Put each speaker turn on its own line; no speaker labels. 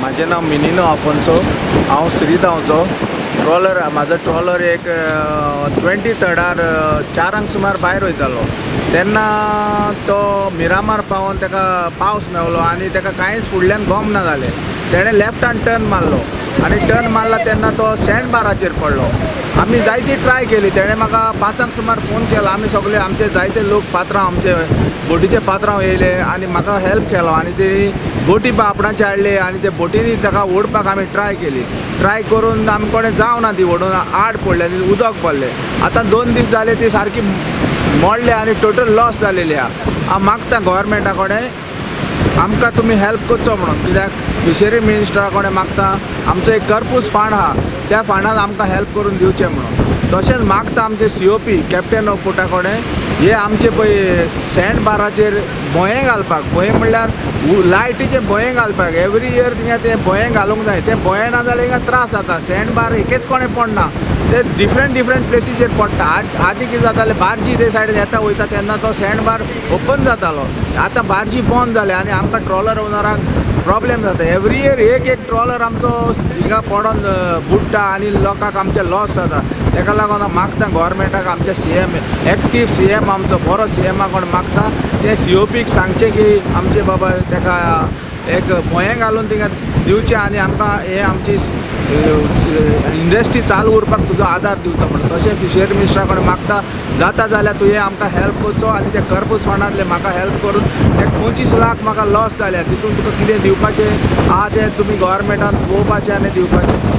म्हाजें नांव मिनिनो आफोन्सो. हांव श्रीगांवचो ट्रॉलर. म्हाजो ट्रॉलर एक 23rd 4 सुमार भायर वयतालो तेन्ना तो मिरामार पावोन ताका पावस मेवलो आनी ताका कांयच फुडल्यान गम ना जालें. तेणें लेफ्टान टर्न मारलो आनी टर्न मारला तेन्ना तो सँड बाराचेर पडलो. आमी जायती ट्राय केली. तेणें म्हाका 5 सुमार फोन केलो. आमी सगळे आमचे जायते लोक पात्रांव, आमचे बोटीचे पात्रांव येयले आनी म्हाका हेल्प केलो आनी तेणी बोटी आपणाचे हाडले आनी ते बोटींनी ताका ओडपाक आमी ट्राय केली. ट्राय करून आमी कोणें जावना, ती ओडून आड पडले आनी उदक पडलें. आतां 2 दीस जाले, ती सारकी मोडले आनी टोटल लॉस जालेली आहा. हांव मागता गोवोरमेंटा कडेन, आमकां तुमी हेल्प करचो म्हणून. कित्याक फिशरी मिनिस्टरा कडेन मागता, आमचो एक कर्पूस फंड आहा, त्या फंडान आमकां हेल्प करून दिवचें म्हणून. तशेंच मागता आमचे सीओपी, कॅप्टन ऑफ पोर्टा कडेन, हे आमचे पळय सँड बाराचेर भोयें घालपाक, भोयें म्हणल्यार लायटीचें भोयें घालपाक. एवरी इयर थिंगा तें भोयें घालूंक जाय. तें भोयें ना जाल्यार हिंगा त्रास जाता. सँड बार एकेच कोणें पडना, ते डिफरंट डिफरंट प्लेसीचेर पडटा. आदी कितें जातालें, बार्जी ते सायडीन येता वयता तेन्ना तो सँड बार ओपन जातालो. आतां बार्जी बंद जाले आनी आमकां ट्रॉलर ओनराक प्रॉब्लेम जाता. एवरी इयर एक एक ट्रॉलर आमचो हिंगा पडोन बुडटा आनी लोकांक आमचे लॉस जाता. तेका लागून हांव मागता गोवोरमेंटाक, आमचे सीएम, एक्टीव सीएम, आमचो बरो सीएमा कडेन मागता, ते सीओपीक सांगचें की आमचे बाबा तेका एक भोयें घालून थिंगा दिवचें आनी आमकां हे आमची इंडस्ट्री चालू उरपाक तुजो आदार दिवचो म्हणून. तशें फिशरी मिनिस्टरा कडेन मागता, जाता जाल्यार तुवें आमकां हेल्प करचो आनी ते कर्पूस फंडांतले म्हाका हेल्प करून एक 25 लाख म्हाका लॉस जाल्या, तितून तुका कितें दिवपाचें आहा तें तुमी गोवोरमेंटान पळोवपाचें आनी दिवपाचें.